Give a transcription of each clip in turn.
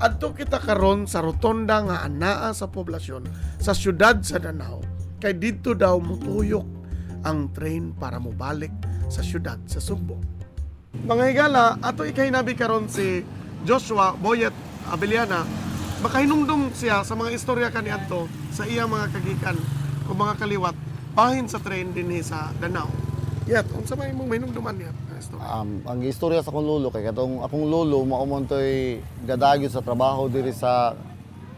Adto kita karon sa rotonda nga anaa sa poblasyon sa syudad sa Danao kay didto daw mutuyok ang train para mobalik sa syudad sa Sugbo. Mga higala, ato ikahinabi karon si Joshua Boyet Abellana. Makahinumdum siya sa mga istorya kaniadto sa iyang mga kagikan o mga kaliwat bahin sa train dinhi sa Danao. Yet, unsa may imong mahinumduman niya? Nga istorya? Ang istorya sa akong lolo kay katong akong lolo mao man toy gadagyo sa trabaho diri sa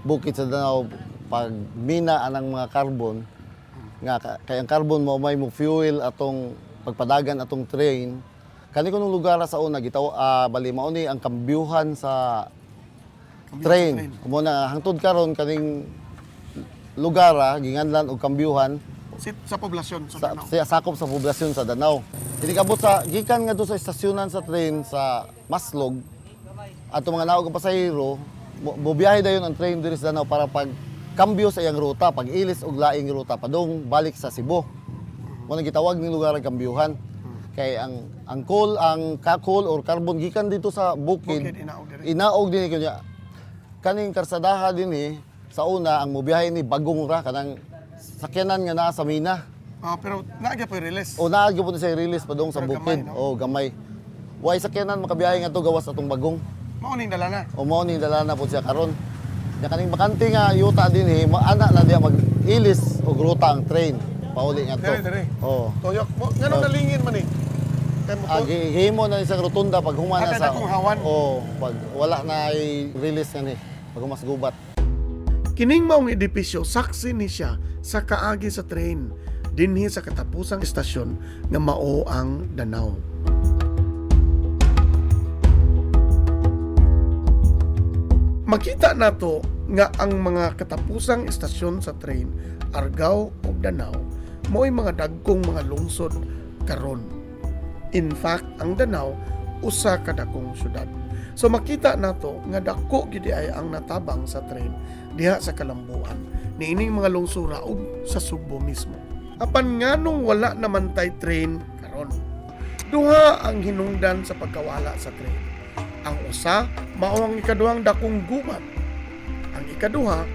bukid sa Danao pag mina anang mga carbon nga kay ang carbon mao may mo fuel atong pagpadagan atong train. Kani kunong lugar sa una gitaw, bali mao ni ang kambyuhan sa Kambyuhan sa train. train. Mo na hangtod karon kaning lugar ginganlan og kambyuhan Sa poblasyon sa sa, Danao. sa sakop sa poblasyon sa Danao. Inikabot sa gikan nga sa istasyonan sa train sa Maslog ato mga naog ang pasahero mobiyahe dayon ang train diri sa Danao para pag kambyo sa iyang ruta, pag ilis og laing ruta padung balik sa Cebu. Mo nang gitawag ning lugar ang kambyuhan. Kay ang coal, ang coal or carbon gikan dito sa bukid, Bukid, inaog diri. Inaog dinhi kunya. Kaning karsadaha dinhi sa una ang mobiyahe ni bagong ra kanang sakyanan nga naa sa mina. Ah, pero naa gyud release. O naa gyud po siya release padung sa Pero bukid. gamay, no? O gamay. Way sakyanan makabiyahe nga to gawas atong bagong. Mao ning dala na. O mao ni dala na po siya karon. Nya kaning bakante nga yuta dinhi, ana na diya mag-ilis og ruta ang train pauli nga to. Dere, dere. Oo. Tuyok mo. Nganong nalingin man eh? Kay mo Gihimo na isang rotunda pag humana Ah, sa kay dakong hawan. Oo, pag wala na ay release nga ni pag humas gubat. Kining maong edipisyo saksi ni siya sa kaagi sa train dinhi sa katapusang istasyon nga mao ang Danao. Makita nato nga ang mga katapusang istasyon sa train Argao ug Danao mao'y mga dagkong mga lungsod karon. In fact, ang Danao usa ka dakong syudad. So makita nato nga dako gid ay ang natabang sa train diha sa Kalambuan niining mga lungsura ug sa Sugbo mismo. Apan nganong wala naman tay train karon? Duha ang hinungdan sa pagkawala sa train. Ang usa mao ang ikaduhang dakong gubat. Ang ikaduha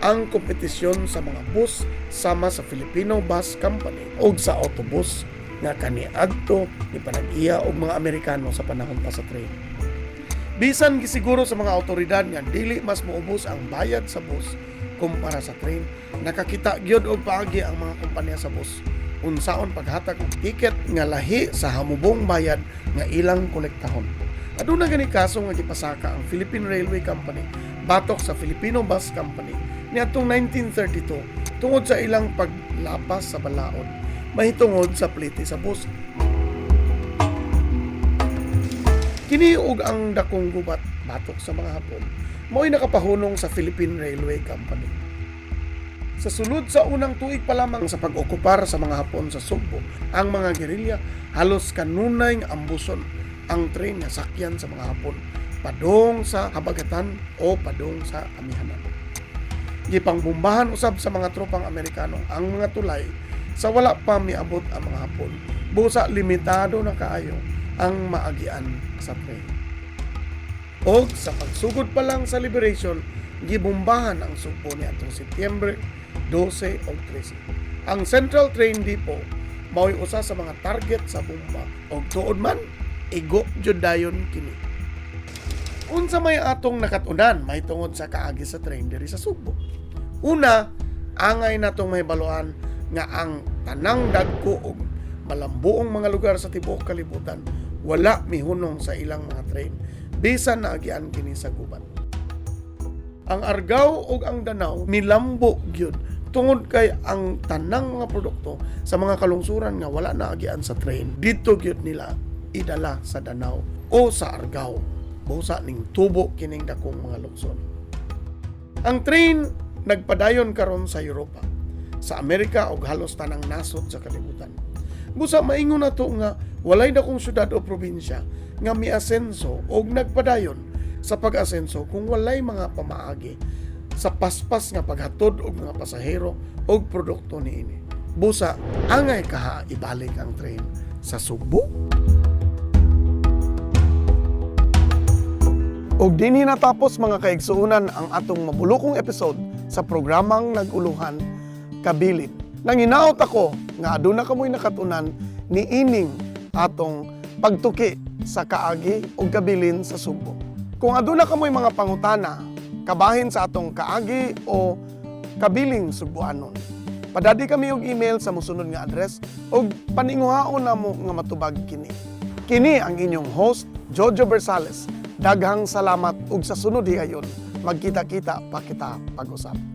ang kompetisyon sa mga bus sama sa Filipino Bus Company ug sa autobus nga kaniadto ni panag-iya og mga Amerikano sa panahon pa sa train. Bisan gisiguro sa mga awtoridad nga dili mas moubos ang bayad sa bus kumpara sa train, nakakita gyud og paagi ang mga kompanya sa bus unsaon paghatag og tiket nga lahi sa hamubong bayad nga ilang kolektahon. Aduna gani kaso nga gipasaka ang Philippine Railway Company batok sa Filipino Bus Company niadtong 1932 tungod sa ilang paglapas sa balaod mahitungod sa plite sa bus. Kini ug ang dakong gubat batok sa mga Hapon mao'y nakapahunong sa Philippine Railway Company. Sa sulod sa unang tuig pa lamang sa pag-okupar sa mga Hapon sa Sugbo, ang mga gerilya halos kanunay nga ambuson ang train nga sakyan sa mga Hapon padung sa habagatan o padung sa amihanan. Gipangbombahan usab sa mga tropang Amerikano ang mga tulay sa wala pa miabot ang mga Hapon. Busa limitado na kaayo ang maagian sa train. Og sa pagsugod pa lang sa liberation, gibombahan ang Sugbo niadtong Setyembre 12 og 13. Ang Central Train Depot mao'y usa sa mga target sa bomba og tuod man igo jud dayon kini. Unsa may atong nakat-unan mahitungod sa kaagi sa train diri sa Sugbo? Una, angay natong mahibaluan nga ang tanang dagko og malambuong mga lugar sa tibuok kalibutan wala mihunong sa ilang mga train bisan naagian kini sa gubat. Ang Argao ug ang Danao milambo gyud tungod kay ang tanang mga produkto sa mga kalungsuran nga wala naagian sa train didto gyud nila idala sa Danao o sa Argao. Busa ning tubo kining dakong mga lungsod. Ang train nagpadayon karon sa Europa, sa Amerika ug halos tanang nasod sa kalibutan. Busa maingon nato nga walay dakong syudad o probinsya nga miasenso og nagpadayon sa pag-asenso kung walay mga pamaagi sa paspas nga paghatod og mga pasahero og produkto niini. Busa angay kaha ibalik ang train sa Sugbo? Ug dinhi natapos, mga kaigsuonan, ang atong mabulokong episode sa programang Nag-uluhan Kabilin. Nanginaot ako nga aduna kamoy nakatunan ni ining atong pagtuki sa kaagi ug kabilin sa Sugbo. Kung aduna kamoy mga pangutana kabahin sa atong kaagi o kabiling Sugboanon, padadi kami og email sa mosunod nga address ug paninguhaon namo nga matubag kini. Kini ang inyong host, Jojo Bersales. Daghang salamat ug sa sunod higayon, magkita-kita pa kita pag-usap.